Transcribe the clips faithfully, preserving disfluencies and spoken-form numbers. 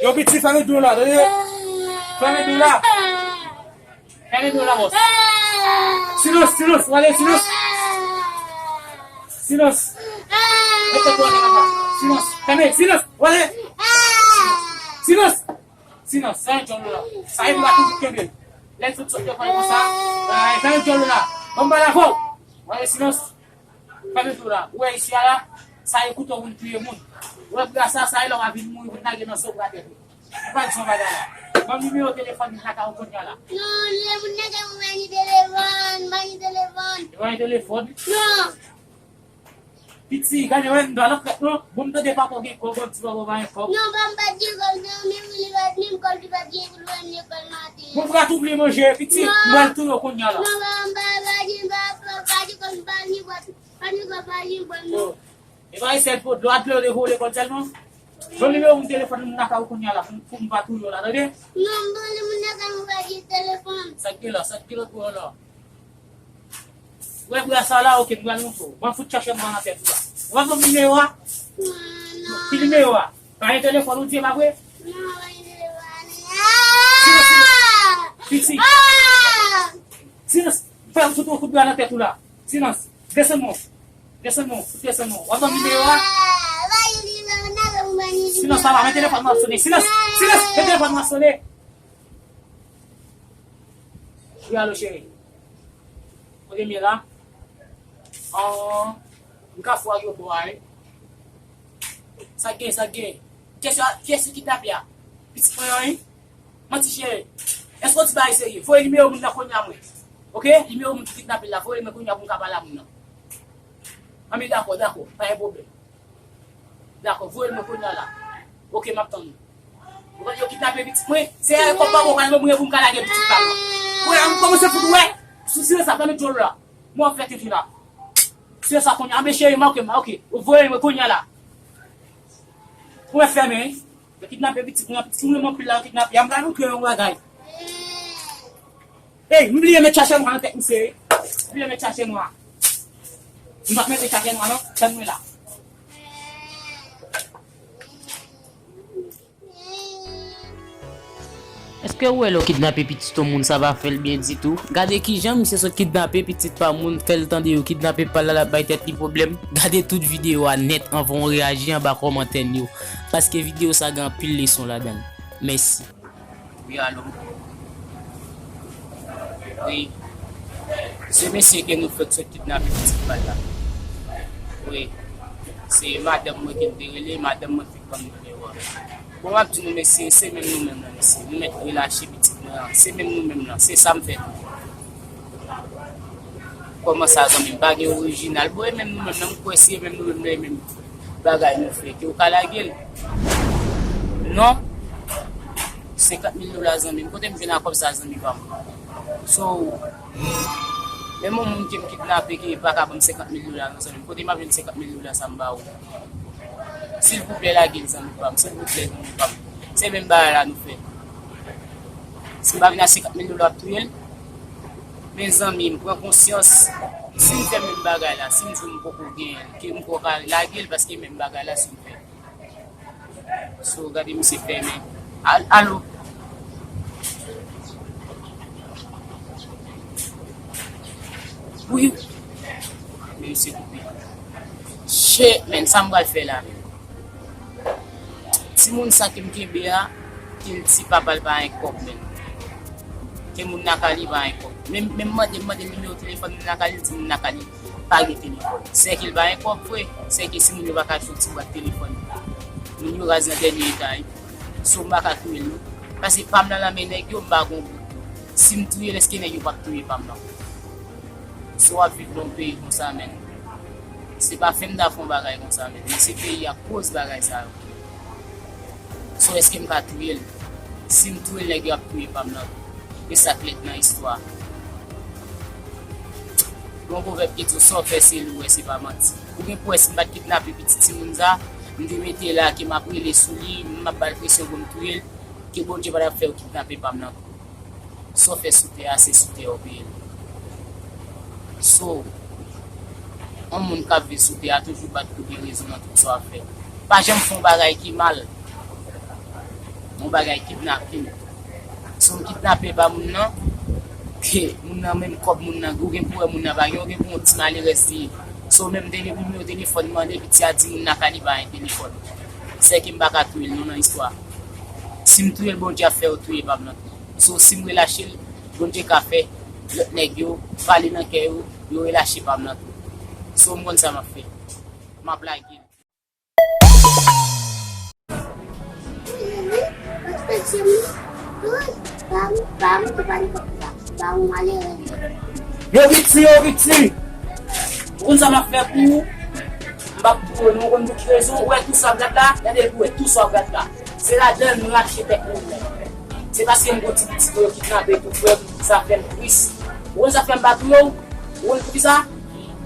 Yo, piti, fèmen dlo la, tande? Fèmen dlo la. Fèmen dlo la, bòs. Silans, silans, w ale, silans. Silans. Mete dlo la, papa. Silans. Fèmen, silans, w ale. Silans. Silans, fèmen dlo la. Sa e m pa toujou kenbe. Lè l sot sot devan l konsa. Fèmen dlo la. Ban m pale avè w. W ale, silans. Fèmen dlo la. Ou wè isi a la, sa e kouto moun touye moun. Ou wè brasa, sa e lè w a vin mouri, pou n lage nan zo bra tèt ou. Ou pa di yon bagay la. Ban m nimewo telefòn moun nan kay ou kounye a la. Non, nimewo moun nan kay mwen pa ni telefòn, pa ni telefòn. Ou pa ni telefòn? Non. Piti, gade wè m dwa nan fèt non. Bon, m tande papa w gen kòb, bon, ti papa w pa gen kòb. Non, pa m pa t gen kòb, non, men li pa t menm kòb, li pa t gen pou l voye m lekòl maten. Bon, m pral touble manje, piti, m pral touye w kounye a la. Non, pa m pa, pa gen, pa, pa, pa gen kòb, pa gen bwat. Pa gen kòb, pa gen bwat, non. E pa esèl pou dlo a dlo de vole kòl sèlman. Bon, nimewo moun telefòn moun nan kay ou kounye a la, pou, pou m pa touye w la, tande? Non, m pa vle moun nan kay mwen pa gen telefòn. Sa k gen la, sa k gen lòt bò la? Wè brasa la, oke, m pral montre w. Ban fout chache mwen nan tèt ou la. Ou pa konn nimewo a? Non, non. Ki nimewo a? Pa gen telefòn ou di, e pa vre? Non, pa gen telefòn. Silans, silans. Piti. Silans. Fè m fout yon kout bra nan tèt ou la. Silans. Desann men w. Desann men w. Fout desann men w. W ap ban m nimewo a? Silans, papa, men telefòn mwen ap sonnen. Silans. Silans. Men telefòn mwen ap sonnen. Wi, alo, cheri. Kote m ye la? An, m ka fwa yo bò a, wi. Sa k gen, sa k gen? Kiyès yo, kiyès yo kidnape a? Pitit mwen an, wi. Manti, cheri. Èske w ti bagay serye? Voye nimewo moun nan kounye a mwen. Oke? Nimewo moun ki kidnape l la, voye mwen kounye a pou m ka pale a moun nan. Anben, dakò, dakò. Pa gen pwoblèm. Dakò, voye l mwen kounye a la. Oke, m ap tann ou. Ou konn yo kidnape pitit mwen? Se kòb pa bon, pral mwen pou m ka lage pitit la. Ou wè, m kòmanse fout ou wè. Sou sire sa, fèmen dlo la. Mwen fè tete la. Sire sa kounye a, men cheri, m oke, m oke. Ou voye l mwen kounye a la. Ou wè fèmen, wi. Yo kidnape pitit mwen, pitit mwen anpil la, yo kidnape. A m pral montre yon bagay. Ey, m bliye met chache nwa nan tèt misye. M bliye met chache nwa. M pa mete chache nwa non, tann mwen la. Èske ou wè lè w kidnape pitit yon moun, sa pa fè l byen ditou? Gade kijan misye sot kidnape pitit pa moun, fè l tande yo kidnape pa l la, l ap bay tèt li pwoblèm. Gade tout videyo a nèt anvan w reyaji anba kòmantè n yo, paske videyo sa gen anpil leson ladan l. Mèsi. Wi, alo. Wi. Se mesye ke nou fèk sot kidnape pitit pa l la. Wi. Se madanm mwen ke m te rele, madanm mwen fèk ban m nimewo a. Bon, m ap di nou, mesye, se menm nou menm nan, mesye. Nou mèt relache pitit mwen an. Se menm nou menm nan. Se sa m fè tou. Kòman sa, zanmi m? Pa gen orijinal. Bon, e menm nou menm nan, m kwè se menm nou menm nan, e menm bagay nou fè. Ke w ka lage l? Non. Senkant mil dola, zanmi m. Kote m jwenn a kòb sa, zanmi pa m? So, menm yon moun ke m kidnape ki pa ka ban m senkant mil dola, non, zanmi m. Kote m ap jwenn senkant mil dola sa m ba ou? Silvouplè, lage l, zanmi pa m. Silvouplè, zanmi pa m. Se menm bagay la nou fè. Si m pa vin a senkant mil dola, w ap touye l? Men zanmi m, pran konsyans. Si m fè menm bagay la, si m di w m poko genyen l, ke m poko ka lage l, paske menm bagay la si m fè. So, gade misye fèmen. Al-, alo? Wi. Men misye koupe. Shit, man, sa m pral fè la, man? Timoun sa ke m kenbe a, ke l di papa l pa gen kòb, man. Ke moun Nakali pa gen kòb. Men, men m mande, m mande nimewo telefòn moun Nakali, l di moun Nakali pa gen telefòn. Sèke l pa gen kòb vre, sèke si moun yo pa ka achte yon ti bwat telefòn. Moun yo raz nan dènye eta, wi. So, m pa ka touye l, non. Paske pa m nan lanmen nèg yo, m pa gon bout. Si m touye l, èske nèg yo p ap touye pa m nan? Si w ap viv nan yon peyi konsa, menn, se pa fè m ta fè yon bagay konsa, menn, men se peyi a k koz bagay sa yo. So, èske m ka touye l? Si m touye l, nèg yo ap touye pa m nan tou. E sa k lèd nan istwa. Gon pwovèb ki di w, sa w fè se li w wè, se pa manti. Ou gen pou wè si m pa t kidnape pitit timoun sa, m te mete la ke m ap rele sou li, m ap ba l presyon pou m touye l, ke Bondye pa t ap fè yo kidnape pa m nan tou. Sa w fè sou tè a, se sou tè a w peye l. So, yon moun k ap viv sou tè a toujou bat pou gen rezon nan tout sa w ap fè. Pa janm fè yon bagay ki mal. Yon bagay kidnaping. Si w kidnape pa moun nan, ke moun nan menm kòb moun nan, ou gen pou wè moun nan pa gen, ou gen pou yon ti malerèz li ye. So, menm te gen nimewo telefòn mande, piti a di moun nan ka li pa gen telefòn. Sèke m pa ka touye l non nan istwa. Si m touye l, Bondye ap fè yo touye pa m nan tou. So, si m relache l, Bondye ka fè lòt nèg yo pale nan kè yo, yo relache pa m nan tou. So, m konn sa m ap fè. M ap lage l. Yo, Piti, yo, Piti. Ou konn sa m ap fè pou ou? M p ap touye w non, ou konn pou ki rezon? Ou wè tou sa w ap gad la? Gade pou w wè tou sa w ap gad la. Se ladan l m rache tèt moun nan. Se paske m gon ti piti pou yo kidnape tou frè m, sa fè m tris. Ou konn sa fè m pa touye w? Ou konn poukisa?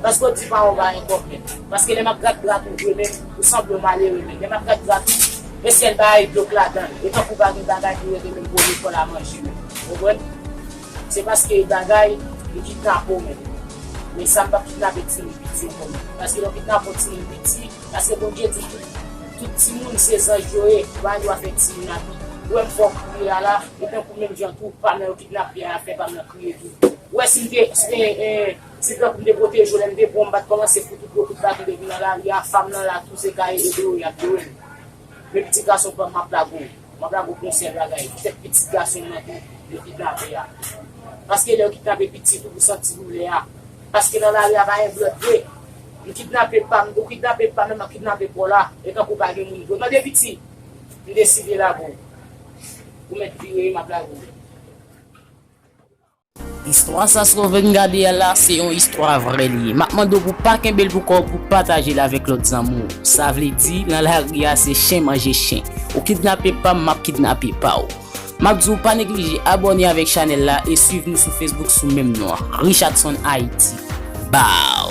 Paske w di pa yon bagay kòmèt. Paske lè m ap gad dra tou vre menm, ou sanble yon malere menm. Lè m ap gad dra tou, e syèl bagay dlo k ladan l. E tankou pa gen bagay pou rete menm pou w lekòl a manje menm. Ou konprann? Se paske e bagay, li kidnape w menm. Men sa m p ap kidnape timoun piti ankò menm. Paske lè w kidnape yon timoun piti, paske Bondye di tout, tout timoun se zanj yo ye, pa gen dwa fè timoun abi. Ou wè m fè w kriye a la, e tankou menm jan tou, pa m nan yo kidnape a, fè pa m nan kriye tou. Ou wè si m te, si te, eh, si tankou m te pwoteje w lè m te pran w, m pa t kòmanse fout ou gwo kout baton depi nan lari a, fanm nan la tou se ka ede w y ap jere l. Men pitit gason pa m, m ap lage w. M ap lage w pou yon sèl bagay. Tèt pitit gason m nan tou, yo kidnape a. Paske lè yo kidnape pitit ou, ou santi doulè a. Paske nan lari a pa gen blòd vre. M kidnape pa m, ou kidnape pa m, men m ap kidnape pa w la. E tankou pa gen moun vre. Mande piti. M deside lage w. Ou mèt vire, m ap lage w. Istwa sa sa w vin gade a la, se yon istwa vrè li ye. M ap mande w pou w pa kenbe l pou kò w, pou w pataje l avèk lòt zanmi w. Sa vle di, nan lari a, se chen manje chen. Ou kidnape pa m, m ap kidnape pa w. M ap di w pa neglije abòne avèk chanèl la e swiv nou sou Facebook sou menm non an, Richardson Haïti. Baw!